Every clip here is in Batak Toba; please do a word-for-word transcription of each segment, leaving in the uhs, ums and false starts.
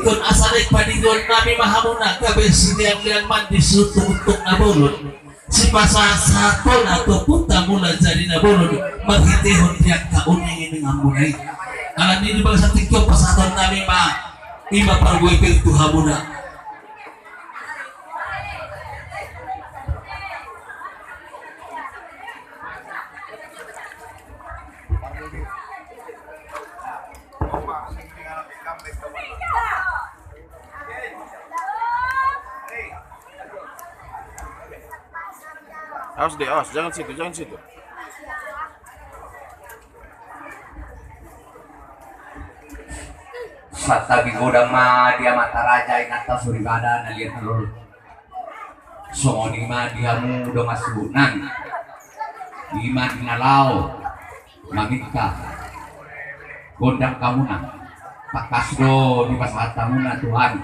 Ingkon asa naeng padidoan nami ma hamuna gabe sileanlean mandi siuntungtungan na bolon, sipasahatsahathon tu ompunta mula jadi na bolon marhitehon di angka uninguninganmuna i. Alani i di bagasan tingki on pasahaton nami ma i ma parbue pir tu hamuna. Awas deh, awas, jangan situ, jangan situ. Santabi godang ma di amanta raja, inanta soripada na liat na lolo. Songon i ma di hamu dongan suhut nami, i ma di na laho maminta gondang hamuna. Tangkas do dipasahat hamuna tu hami,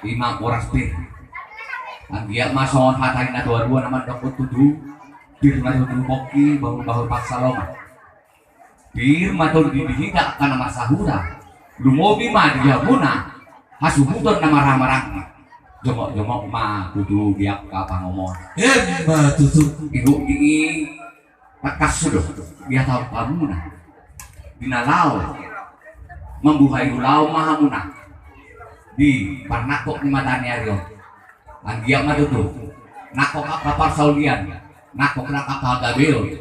i ma horas pir. Anggiat ma songon hata ni na tuatua na mandok, tutu pir ma tutu pongki, bahulbahul pansalongan. Pir ma tondi di hita angka na marsahuta, lumobi ma di hamuna hasuhuton na marhahamaranggi. Jongokjongok ma tutu di angka pangomoan. Emma tutu. Ihut di i tangkas do dihatahon hamuna, di na laho mambuhai ulaon ma hamuna di parnangkok ni mata ni ari on. Anggiat ma tutu nangkok angka parsaulian, nangkok angka pagabeon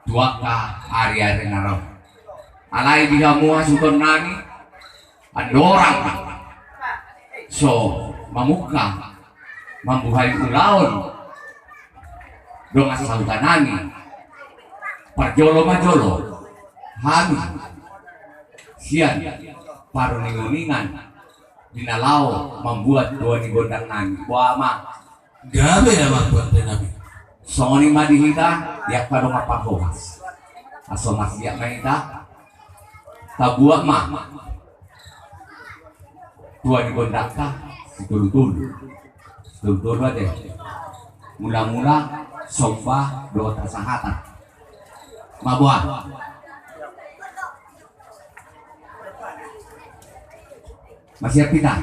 tu angka ariari na ro. Alai di hamu hasuhuton nami, andorang so mamungka mambuhai ulaon dongan sahuta nami, parjolo ma jolo hami sian paruninguningan di na laho mambuat dua ni gondang nami. Boha ma? Gabe, amang pande nami. Songon i ma di hita, di angka dongan parhohas. Asa marsiap ma hita, tabuat ma dua ni gondangta, situlutulu. Situlutulu ate. Mulamula somba dohot hasahatan. Ma boha? Masiap hita.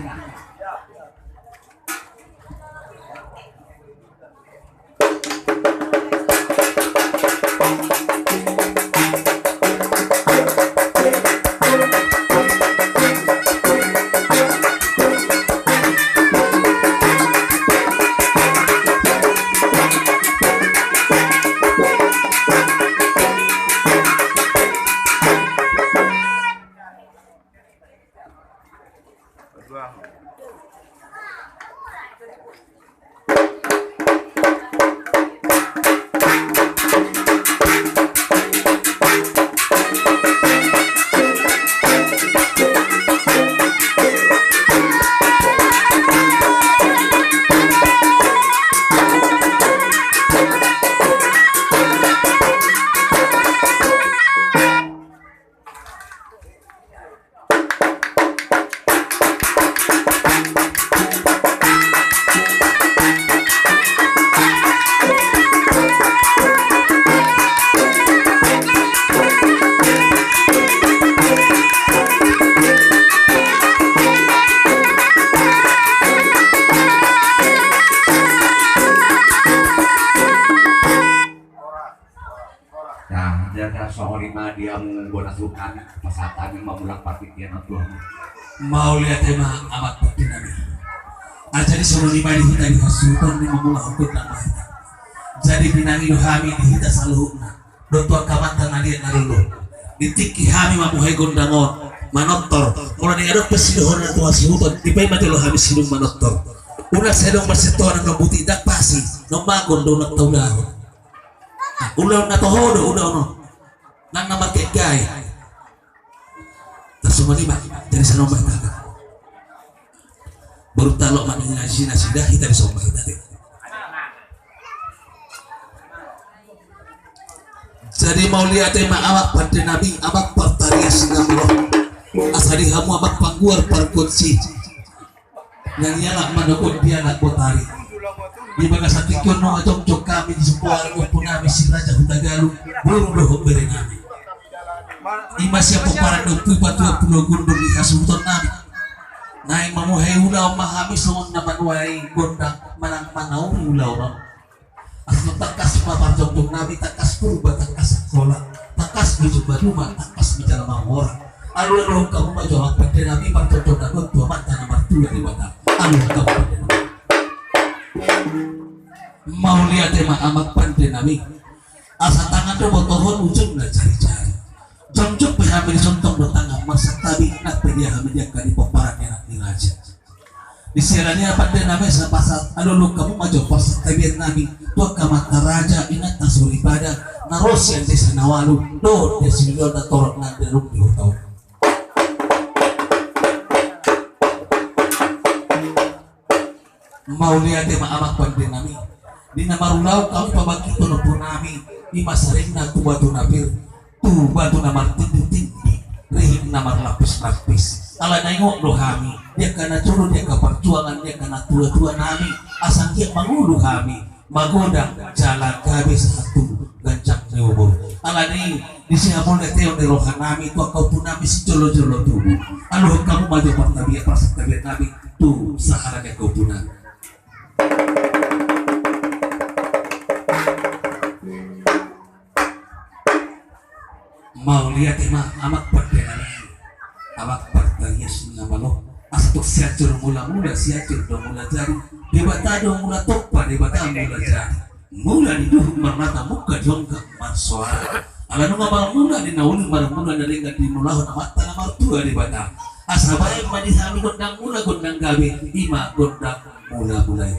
Nah, jadi songon i ma di hamu bona suhut nami, pasahat hami ma mulak partingkian on tu hamu. Mauliate ma, amang pande nami. Ah, jadi songon i ma di hita di hasuhuton ni, mamulak hukut nama hita. Jadi pinangido hami di hita saluhutna dohot tu angka amanta na liat na lolo, di tingki hami mambuhai gondang on, manortor. Molo naeng adong pe sidohonon tu hasuhuton, dipaima ma jolo hami sidung manortor. Unang sai adong marsintohan na buti, ndang pasi na umbahen do na taulahon. Ulaon na toho do ulaon on, nang na margaigai. Tarsongon i ma, jadi sai na umbahen hata. Baru talok ma ninna si nasida, hita di somba hita de. Jadi mauliate ma, amang pande nami, amang partarias na molo. Asa di hamu amang panggual pargonsi. Nang ialap manopot di anak botari. Di bagasan tingki on nunga jongjong hami di sompoaran ni ompu nami si Raja Hutagalung, boru dohot bere nami. I ma sian pomparan ni Ompu i Patuan Pulo Gundul di hasuhuton nami. Naeng mamuhai ulaon ma hami songon na manuhai gondang manang manauri ulaon on. Asa tangkas ma parjongjong nami, tangkas Purba, tangkas Angkola, tangkas Bujung Baduma, tangkas ma jala mamora. Alualuhon hamu ma jo amang pande nami parjongjong nami on tu Amanta na martua Debata. Alualuhon hamu pande nami. Mauliate ma amang pande nami. Asa tangan do botohon, ujungna jarijari. Jongjong pe hami dison, tong do tangan marsantabi, nang pe dia hami di angka di pomparan ni anak ni raja. Disiala ni i pande nami, asa pasahat alualuhon hamu ma jo parsantabian nami tu angka amanta raja, inanta soripada na ro sian desa na ualu dohot desa na torop na adong di huta on. Mauliate ma amang pande nami. Di na marulaon hamu pabangkithon ompu nami, i ma saringna tu batu na pir, tu batu na martinditindi, rihit na marlapislapis. Alana ingot do hami di angka na jolo, di angka parjuangan ni angka natuatua nami, asa anggiat mangolu hami magodang jala gabe sahat tu ganjang ni umur. Alani i, disi ma mauliate on di roha nami tu angka ompu nami sijolojolo tubu. Alualuhon hamu ma jo parsantabian, parsantabian nami tu sahala ni angka ompu nami. Mauliate ma amang pande nami. Amang partarias na malo. Asa tung Sianjur Mulamula, Sianjur do mula jadi. Debata do mula tompa, Debata mula jadi. Mula ni duhut marmata, mungka jonggang marsoara. Ala nunga marmula ni na uli, marmula na denggan dimulahon Amanta na martua Debata. Asa baen ma di hami gondang mula, gondang gabe, i ma gondang mulamula i.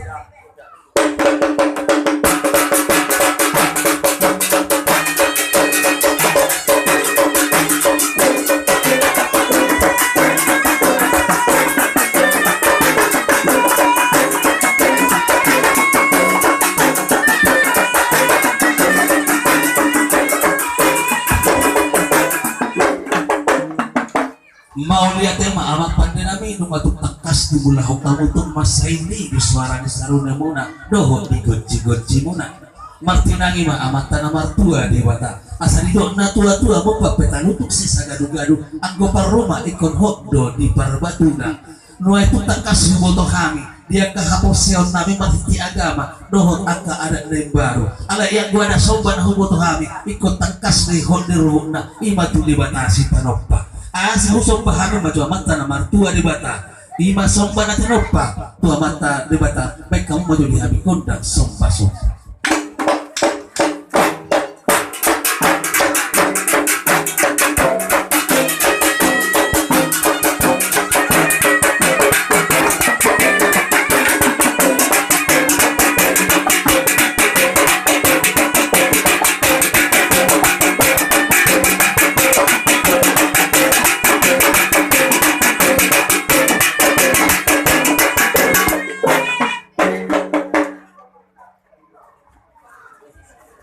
Mauliate ma amang pande nami, nunga tung tangkas dimulahon hamu, tung mansai uli do suara ni sarunemuna dohot di gonjigonjimuna. Martinangi ma Amanta na martua Debata. Asa didok natuatua, mumpan pe talutuk sisa gadugadu, anggo parruma ingkon hot do di parbatuna. Nuaeng tung tangkas huboto hami di angka haporseaon nami marhite agama dohot angka adat na imbaru. Alai anggo ada somba na huboto hami ingkon tangkas do i hot di ruhutna, i ma tu Debata Sitanompa. Asa husomba hami ma jo Amanta na martua Debata, i ma somba na tinompa tu Amanta Debata. Baen hamu ma jo di hami gondang sombasomba.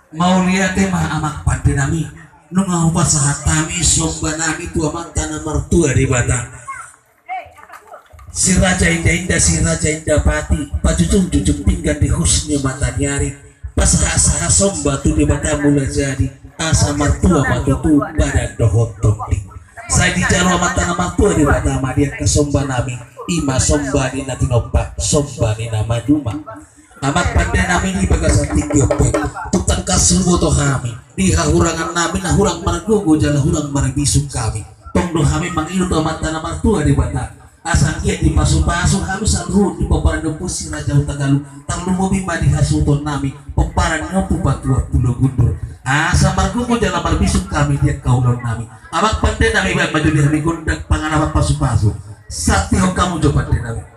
Mauliate ma amang pande nami. Nunga hupasahat hami somba nami tu Amanta na martua Debata. Si Raja Indainda, si Raja Indapati, pajujungjujung pinggan di hus ni mata ni ari, pasahatsahat somba tu Debata Mula Jadi, asa martua ma tutu badan dohot tondi. Sai dijalo Amanta na martua Debata ma di angka somba nami, i ma somba ni na tinompa, somba ni na maduma. Amang pande nami, di bagasan tingki on pe tung tangkas huboto hami di hahurangan nami na hurang margogo jala hurang marbisuk hami. Tong do hami mangido tu Amanta na martua Debata asa anggiat dipasupasu hami saluhut di pomparan ni Ompu Si Raja Hutagalung, tarlumobi ma di hasuhuton nami pomparan ni Ompu Patua Pulo Gundur, asa margogo jala marbisuk hami di angka ulaon nami. Amang pande nami, baen ma jo di hami gondang pangalaman pasupasu. Santihon hamu jo pande nami.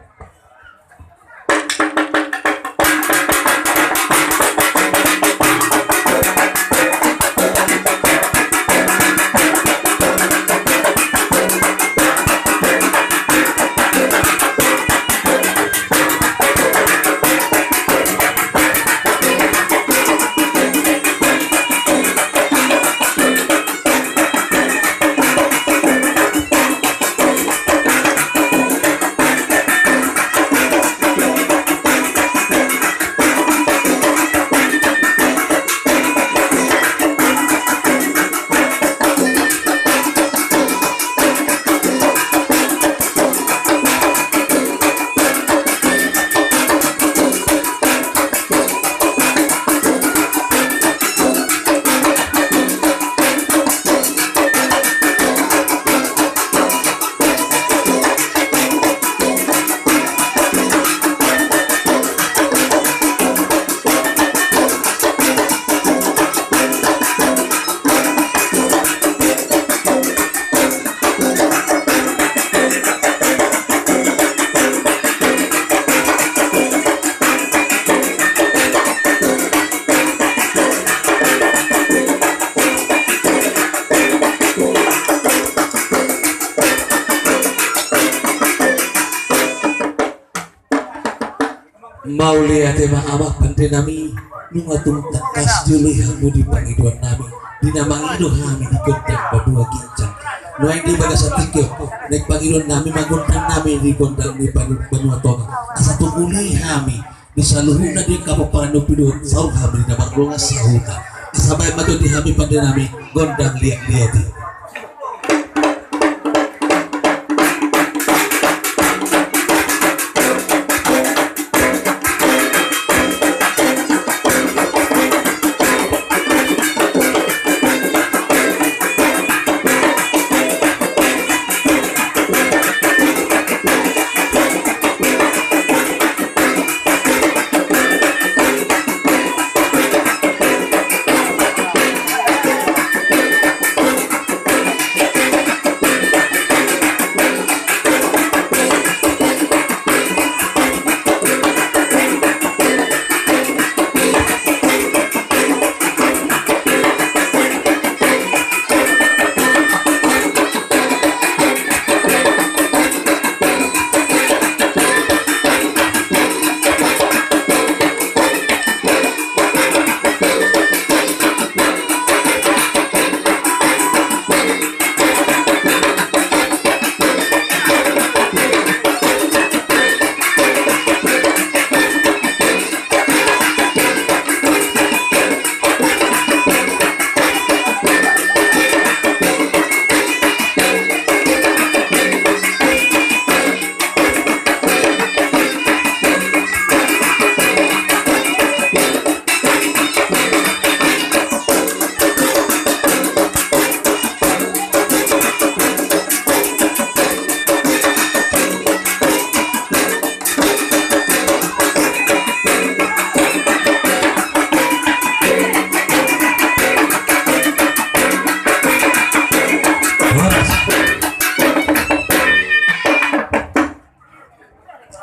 Mauliate ma amang pande nami, nunga tung tangkas dioloi hamu di pangidoan nami, di na mangido hami di gondang banua ginjang. Nuaeng di bagasan tingki on, naeng pangidoan nami ma gondang nami di gondang ni banua, banua tonga. Asa tung uli hami di saluhutna di angka pomparan ni ompu i dohot saur hami di na mardongan sahuta. Asa baen ma tutu di hami pande nami gondang liat-liat i.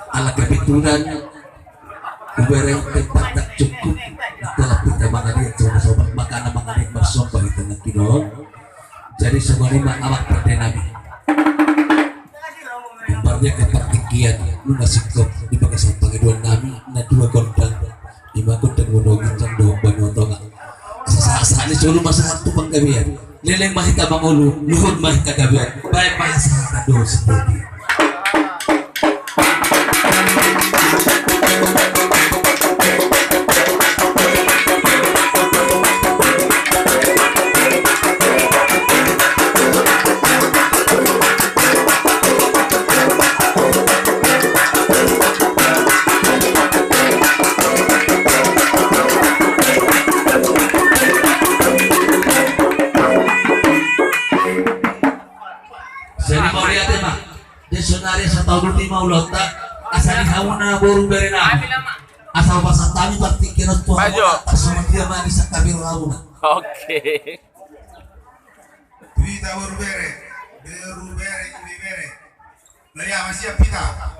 Ala kebetulan hubere tempat tak cukup, telah kita mangaliat, coba-coba makana mangaliat marsomba hita nangkin on. Jadi songon i ma amang pande nami. Umbarnya ke partingkian, nunga singkop di bagasan pangidoan nami, na dua gondang, ima gondang banua ginjang dohot banua tonga. Sahat-sahat ni solu ma sahat tu panggabean. Leleng ma hita mangolu, luhut ma hita gabean. Baen ma sahat dohot sipoti. Jadi mauliate ma. Jadi sonari asa taudut i ma ulaonta, asa di hamu na boru bere nami. Asa pasahat hami partingkian on tu hamu, asa songon dia ma di sangkabir hamu na. Oke. Tu hita boru bere, boru bere, ibebere. Dari ama siap hita.